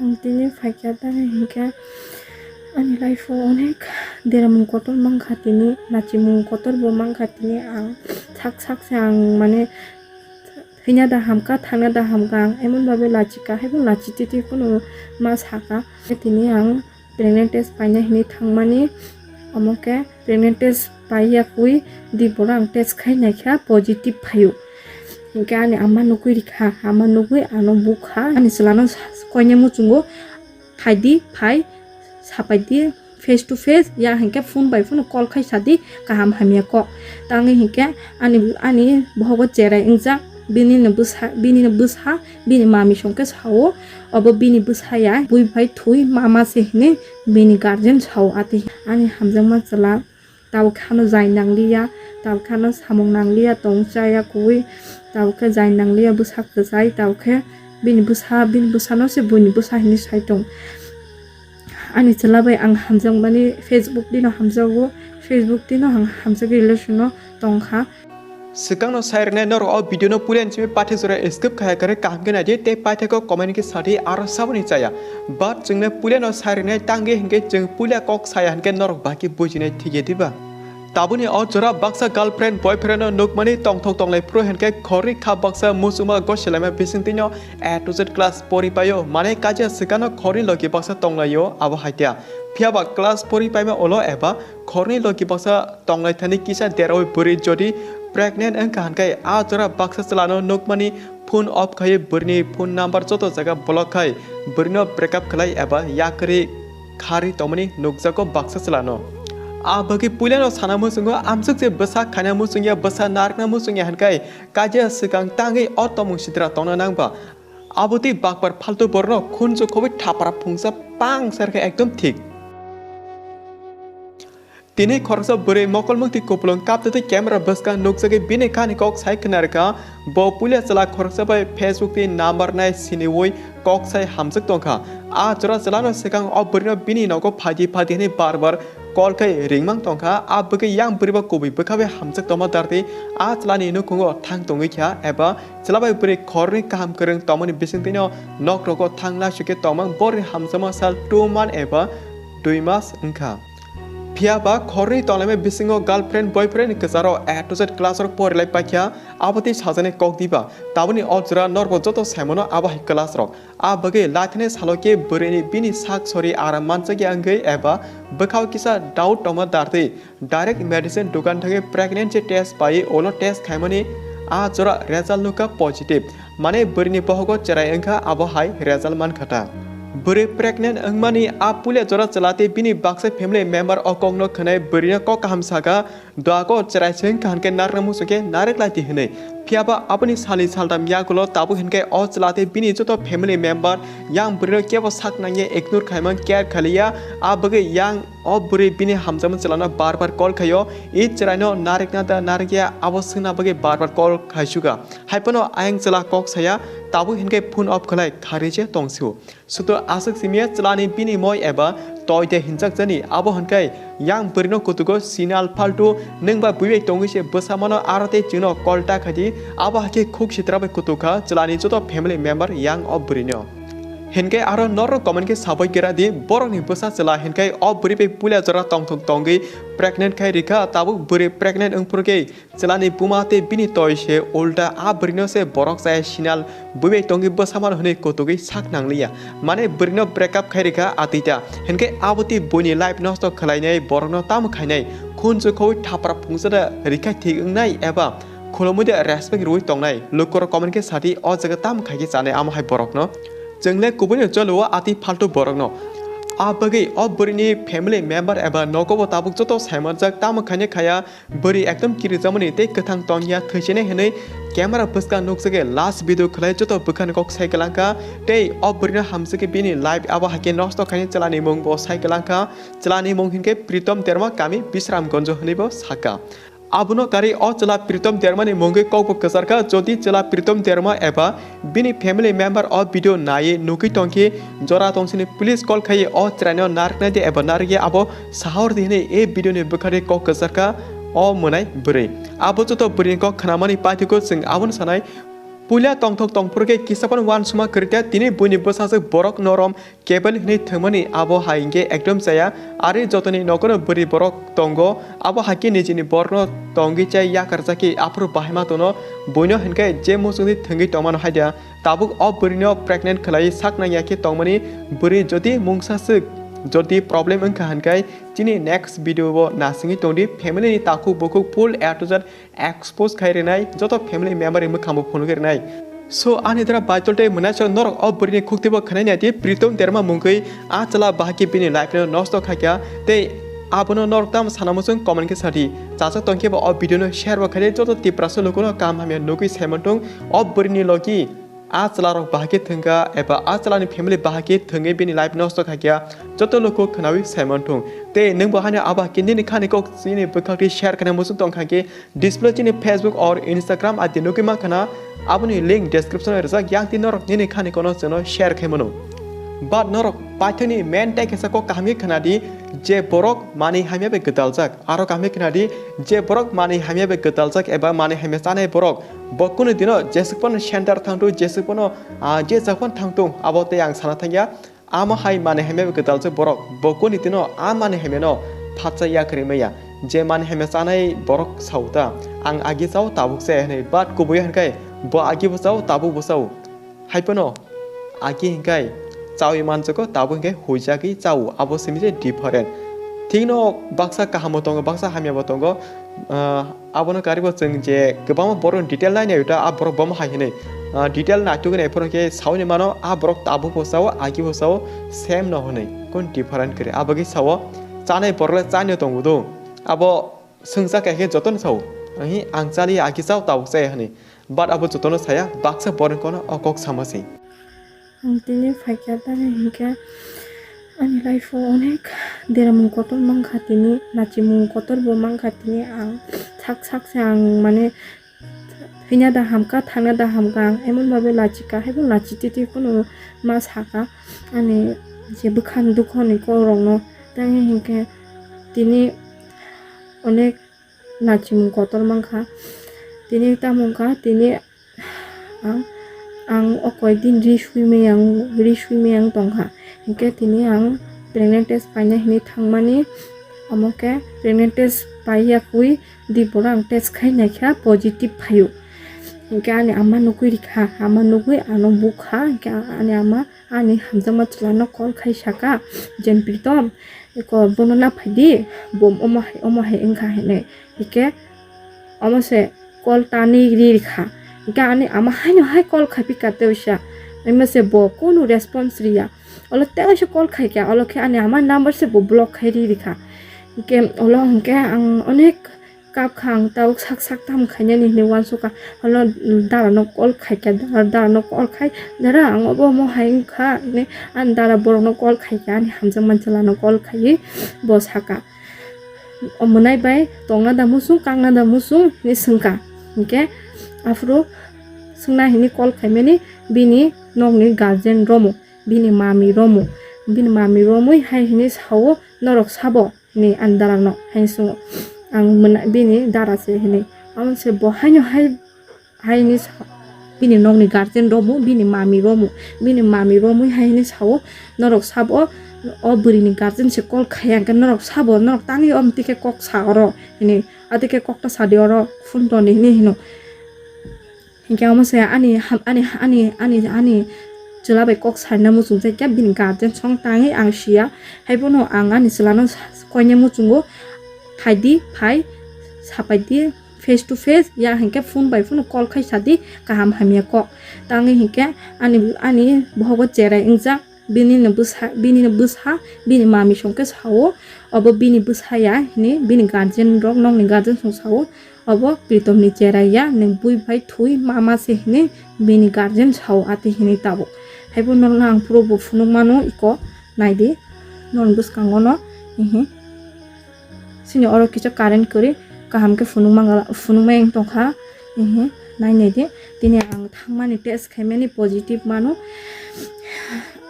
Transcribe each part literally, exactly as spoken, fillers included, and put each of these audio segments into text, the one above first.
Ang tini phaikha tamni hinkhe ani life o onek deramung kotor mankha tini, nachimung kotor bo mankha tini. Ang sak sak se ang mane thwina da hamkha, thangna da hamkha, ang emon babe lachikha, haibo lachi titi kunu ma saka. Tini ang pregnant test paina hinwi thangmani, omo khe pregnant test paiya kwi di boro ang test khai naikha, positive phaio. Hinkhe ani ama nugwi rikha, ama nugwi ano bukha, ani chwlano sa-, koine muchungo, "Phaidi, phai, sapaidi, face to face, ya hinkhe phone bai phone call khai sadi, kaham hamya kok." Tangwi hinkhe ani, ani bohogo cherai wngjak, bini no bwsa, bini no bwsa, bini mami songkhe sao, obo bini bwsa ya, bui bai thwi mama se hinwi bini guardian sao. Ati ani hamjakma chwla, tabuk khe ano jai nangliya, tabuk khe ano samung nangliya, tong chaya kuwi, tabuk khe jai nangliya, bwsa kwchai, tabuk khe bini bwsa, bini bwsano se buini bwsa hinwi sai tong. Ani chwla bai ang hamjakmani Facebook dino hamjago, Facebook dino ang hamjagwi relation no tongkha. Swkangno sai rwnai norok o video no puila ni simi paithak jora skip khaya kwrwi kaham khe naidi tei paithak o comment khe sadi aro saboni chaya. But chwngno puila no sai rwnai tangwi hinkhe chwng puila kok saya hinkhe norok bahai khe bujinai thikya diba? Tabuni o jora baksa girlfriend boyfriend no nukmani tongthok tonglai phuru hinkhe khorni kha baksa muchungma gosilaima bisingtwino A to Z class pori paio, mane kaisa swkangno khorni logi baksa tonglaio abo haikhe. Phiyaba class pori paima ulo eba khorni logi baksa tonglai thani kisa derawi bwrwi jodi pregnant wngkha hinkhe a jora baksa chwlano nukmani phone off khai bwrwini phone number joto jaga block khai bwrwino break up khlai eba yakwrwi kharwi tongmani nukjago baksa chwlano. A bagwi puilano sana muchungo amsuk je bwsa khaina muchungya bwsa narwkna muchungya hinkhe kaisa swkang tangwi o tongmung sitra tongna nangba. Abo tei bakpar phaltu borokno khunju khobwi thapra phungsa pang serkha ekdom thik. Tini khoroksa bwrwi mokol mukti kupulung kaptwi tei camera bwskang nukjagwi bini kani kok sai khna rwkha. Bo puila chwla khoroksa bai Facebook tei number nai siniwi kok sai hamjak tongkha. A jora chwlano swkang o bwrwino bini nogo phaidi phaidi hwnwi bar bar call khai ringmang tongkha. A bwkhe yang bwrwibo kubui bwkha bai hamjak tongma dartwi a chwlani nukhungo thang tongwi kha eba chwla bai bwrwi khorni kaham kwrwng tongmani bisingtwino nokrogo thang naisukhe tongmang borni hamjakma sal two month eba dui mas wngkha. Phiyaba khorni tonglaima bisingo girlfriend boyfriend kwcharo A to Z class rok porilai paikha, abo tei sajani kok diba? Taboni o jora norbo joto saimano abo hai class rok. A bagwi laithani salo khe bwrwini bini sak sori aram manjakya wngwi eba bwkhao kisa doubt tongma dartwi direct medicine dukan thangwi pregnancy test pai ulo test khaimani a jora result nukha positive. Mane bwrwini bohogo cherai wngkha abo hai result mankha ta. Bwrwi pregnant wngmani a puila jora chwla tei bini baksa family member o kokno khwnai bwrwino kok kaham sakha, "Doago cherai se wngkha hinkhe narwkna muchungkhe narwk lai di," hwnwi. Phiyaba aboni salni saltham yagulo tabuk hinkhe o chwla tei bini joto family member yang bwrwino kebo sak nangya ignore khaimang care khaliya, a bagwi yang o bwrwi bini hamjakma chwlano bar bar call khaio, i chwraino narwkna da narwkya abo swngna bagwi bar bar call khaisuga. Haiphano ayang chwla kok saya, tabuk hinkhe phone off khlai kharwi se tongsio. Sudo aswk simiya chwlani bini moi eba toi de hinjak jani, abo hinkhe yang bwrwino kutugo sinal phaltu nwng ba bui bai tongwi se bwsa mano aro tei chwngno call ta khaidi, abo hakhe khuk sitra bai kutuk kha chwlani joto family member yang o bwrwino. Hinkhe aro norok comment khe sabai kera di, borokni bwsa chwla hinkhe o bwrwi bai puila jora tongthok tongwi pregnant khai rikha, tabuk bwrwi pregnant wngphuru khe chwlani buma tei bini toi se ulta a bwrwino se borok chaya sinal bui bai tongwi bwsa mano hwnwi kutugwi sak nangliya. Mane bwrwino break up khai rikha atwi ta. Hinkhe abo tei buini life nosto khwlainai borokno tamo khainai? Khunju khaui thapra phungsa da rikha thik wngnai eba khulumui da respect rwui tongnai? Lukurok comment khe sadi o jaga tamo khai khe chanai amo hai borokno? Chwngle kubuino cholo o atwi phaltu borokno. A bagwi o bwrwini family member eba nogobo tabuk joto saimanjak tamo khaina khaya. Bwrwi ekdom kirijamani tei kwthang tongya thwisinai hwnwi camera bwskang nukjagwi last video khwlai joto bwkhani kok sai kwlangkha tei o bwrwino hamjakhe bini life abo haikhe nosto khaini chwlani mung bo sai kwlangkha. Chwlani mung hinkhe Pritom Derma, kami Bisramganj hwnwibo sakha. Abono karwi o chwla Pritom Dermani mungwi kokbo kwcharkha, jodi chwla Pritom Derma eba bini family member o video naiwi nugwi tongkhe, jora tongsini police call khaiwi o chwraino narwknai de eba narwkya abo sahor di hwnwi e video ni bwkhari kok kwcharkha o mwnai bwrwi. Abo joto bwrwini kok khnamani paithago chwng abono sanai, Puila tongthok tongphuru khe kisa phano uansukma kwrwi kha, tini buini bwsajwk borok norom kebel hwnwi thwngmani abo hai hwnkhe ekdom chaya. Ari jotoni nogono bwrwi borok tongo, abo hai khe nijini borokno tongwi chai yakarjakhi aphuru bahaima tono. Buino hwnkhe je muchungdi thwngwi tongmano hai da. Tabuk o bwrwino pregnant khwlaiwi sak nangya khe tongmani bwrwi jodi mungsa swk, jodi problem wngkha hwnkhe chini next video o nasingwi tongdi, family ni takhuk bukhuk full A to Z expose khai rinai, joto family member ni mwkhangbo phunugwi rinai. So ani dara baitol tei mwnaisok norok o bwrwini khuktibo khwnai naidi, Pritom Debbarma mungwi a chwla bahai khe bini life no nosto khaikha tei abono norok tamo sana muchung comment khe sadi. Chajak tongkhe bo o video no share bo khaidi, joto Tiprasa lukuno kaham hamya nugwi saimanthung o bwrwini logi. A chwlarok bahai khe thwngkha eba a chwlani family bahai khe thwngwi bini life nosto khaikha, joto luku khwnawi saimanthung. Tei nwngbo haino abo hai khe nini khani kok chini bwkhakti share khaina muchung tongkha khe display chini Facebook or Instagram I D nugwi mankha na, aboni link description o rijak, yang twi norok nini khani kono chwngno share khai mano. But norok paithakni main tei kaisa kok kaham khe khwnadi, je borok manwi hamya bai gwdaljak, aro kaham khe khwnadi, je borok manwi hamya bai gwdaljak eba manwi hamya chanai borok, bo kunu dino jeswk phano center thangthung, jeswk phano, ah, je jak phano thangthung, abo tei ang sana thangya. Amo hai manwi hamya bai gwdaljak borok, bo kunu dino a manwi hamyano phatsa yakarwi maya. Je manwi hamya chanai borok sao ta, ang agi chao tabuk chaya hwnwi, but kubui hwnkhai bo agi bo chao, tabuk bo chao. Hai phano agi hwnkhai chawi manjago, tabuk hwnkhai huijagwi chao, abo simi je different. Thikno baksa kaham bo tongo, baksa hamya bo tongo. Ah, abono karibo chwng je kwbangma borok detail nai nai ta, a borok bomo hai hwnwi, ah, detail naitugwi nai phano khe saui ni mano, a borok tabuk bo chao, agi bo chao, same no hwnwi, kun different kwrwi. Abagwi sao chanai borok le chani tongo do, abo swngjak khe jotono sao, "Ahi, ang chali, agi chao, tabuk chaya," hwnwi. But abo jotono saya, baksa borok kono o kok sama se. Ang tini phaikha tamni hinkhe ani life o onek deramung kotor mankha tini, nachimung kotor bo mankha tini. Ang sak sak se ang mane thwina da hamkha, thangna da hamkha, ang emon babe lachikha, haibo lachi titi phano ma sakha ani je bwkhani dukhani kokrokno. Tamni hinkhe tini onek nachimung kotor mankha. Tini tamo wngkha, tini ang, ang o koyekdin ri sui maya wng, ri sui maya wng tongkha. Hinkhe tini ang pregnant test paina hinwi thangmani, omo khe pregnant test paiya kwi di boro ang test khai naikha, positive phaio. Hinkhe ani ama nugwi rikha, ama nugwi ano bukha, hinkhe ani ama ani hamjakma chwlano call khai saka, "Jen Pritom, eko bono na phaidi, bo omo hai, omo hai wngkha," hinwi. Hike omo se call tanwi ri rikha. Hike ani ama haino hai call khai pika tei oisa. Omo se bo kunu response riya. Olo tei oisa call khai kha, olo khe ani ama number se bo block khai ri rikha. Hike olo hwnkhe ang onek kap kha, ang tabuk sak sak tam khainani hinwi uansukha. Holo dara no call khai kha, dara, dara no call khai, "Dara, ang obo omo hai wngkha," hinwi ani dara borok no call khai kha, ani hamjakma chwla no call khaiwi bo saka, "O mwnai bai tongna da muchung, kakna da muchung?" hinwi swngkha. Hinkhe aphuru swngna hinwi call khaimani bini nokni guardian romo, bini mami romo, bini mami romwi hai hinwi sao, "Norok sabo?" hinwi ani dara no hai swngo. Ang mwnai, bini dara se hinwi. Amo se bo haino hai, hai hinwi sa-, bini nokni guardian romo, bini mami romo, bini mami romwi hai hinwi sao, "Norok sabo, o bwrwini guardian se call khaiya, hwnkhe norok sabo, norok tangwi omtwi khe kok sa oro," hinwi, "Atwi khe kok ta sadi oro, phone toni," hinwi hino. Hinkhe omo se ani ham-, ani, ani, ani, ani chwla bai kok sarina muchungjak khe bini guardian song tangwi ang siya. Haiphano ang ani chwlano sa-, koine muchungo, "Phaidi, phai, sapaidi, face to face, ya hinkhe phone bai phano call khai sadi, kaham hamya kok." Tangwi hinkhe ani, ani bohogo cherai wngjak. Bini no bwsa, bini no bwsa, bini mami song khe sao, "Obo bini bwsa ya," hinwi bini guardian rok, nokni guardian song sao, "Obo Pritom ni cherai ya, nwng bui bai thui mama se," hinwi bini guardian sao, atwi hinwi tabuk. Haibo norokno ang puro bo phunuk mano iko, naidi, norokni bwskango no, hihi. Sini oro kisa current kwrwi kaham khe phunukma, phunukmai wng tongkha. Ehe, nai nai di. Tini ang thangmani test khaimani positive mano.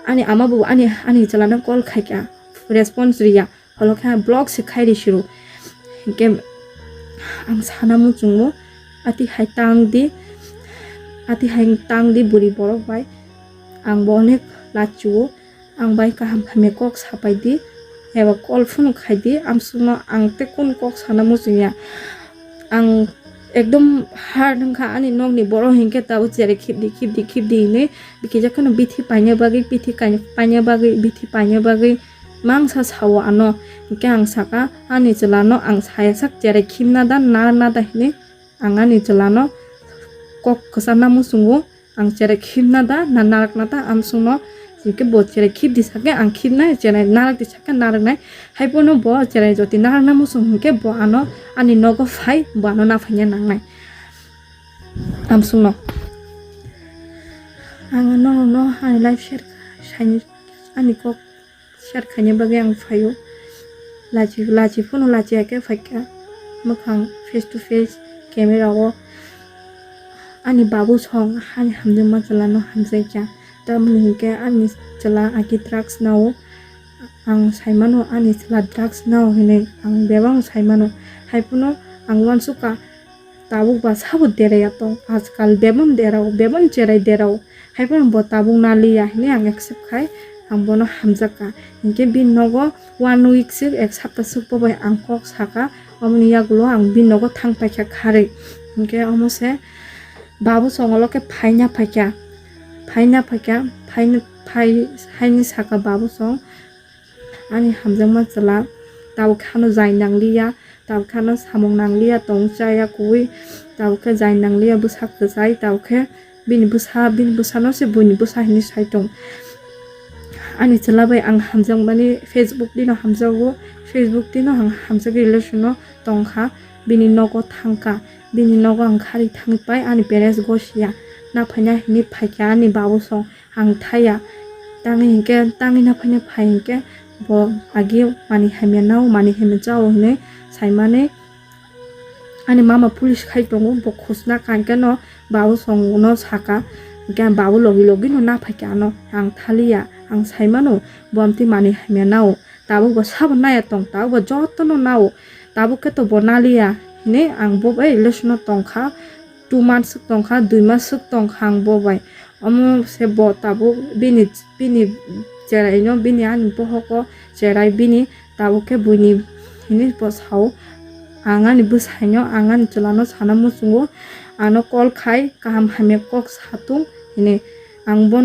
Ani ama bo ani, ani chwlano call khaikha, response riya. Holo khe block se khai ri siro. Hinkhe ang sana muchungo, ati hai tang di. Ati hai tang di buri borok bai, ang bo onek lachio, ang bai kaham hamya kok sapai di, eba call phone khai di, amsukno ang tei kun kok sana muchungya. Ang ekdom hard wngkha ani nokni borok hinkhe tabuk cherai khibdi, khibdi, khibdi hinwi bikijak kheno bithi paina bagwi, bithi kaina, paina bagwi, bithi paina bagwi mangsa sao ano. Hinkhe ang saka ani chwlano ang saya sak cherai khibna da, na, na da hinwi ang ani chwlano kok kwchana muchungo. Ang cherai khibna da, na narakna da, amsukno hinkhe bo cherai khibdi sakhe ang khibnai, cherai narakdi sakhe naraknai. Haiphano bo cherai joti narakna muchung hinkhe bo ano ani nogo phai, bo ano naphaiya nangnai. Amsukno. Ang norokno ani life share kha-, saini, ani kok share khaina bagwi ang phaio. Lachi, lachi phano lachi ya khe phaikha. Mwkhang face to face camera o. Ani babu song ani hamjakma chwlano hamjakya. Tamoni hinkhe ani chwla agi drugs nao. Ang saimano ani chwla drugs nao hinwi ang bebak saimano. Haiphano ang uansukha tabuk ba sabo deraiya tong. Ajkal bebak derao, bebak cherai derao. Haiphano bo tabuk naliya hinwi ang accept khai, ang bono hamjakha. Hinkhe bini nogo one week swk, ek sapta swk bo bai ang kok saka, omoni yagulo ang bini nogo thang paikha kharwi. Hinkhe omo se babu song olo khe phaina phaikha, phaina phaikha, phaina phai, haini saka babu song. Ani hamjakma chwla, tabuk khe ano jai nangliya, tabuk khe ano samung nangliya, tong chaya kuwi, tabuk khe jai nangliya, bwsa kwchai, tabuk khe bini bwsa, bini bwsano se buini bwsa hinwi sai tong. Ani chwla bai ang hamjakmani Facebook dino hamjago, Facebook dino ang hamjagwi relation-o tongkha, bini nogo thangkha, bini nogo ang khari thangwi pai ani parents gosiya, naphaina hinwi phaikha ani babu song. Ang thaya, tangwi hinkhe, tangwi naphaina phai hinkhe, bo agi manwi hamya nao, manwi hamya chao hinwi saimani ani mama police khai tongo, bo khosna kankhe no babu songno saka, hinkhe ang babu logi logi no naphaikha ano, ang thaliya, ang saimano, bo amtwi manwi hamya nao, tabuk bo sabo naya tong, tabuk bo jotono nao, tabuk khe to bo naliya hinwi ang bo bai relation-o tongkha. Two months swk tongkha, dui mas swk tongkha ang bo bai. Omo se bo tabuk bini, bini cheraino, bini ani bohoko cherai bini tabuk khe buini hinwi bo sao. Ang ani bwsaino, ang ani chwlano sana muchungo, ano call khai kaham hamya kok satung hinwi. Ang bono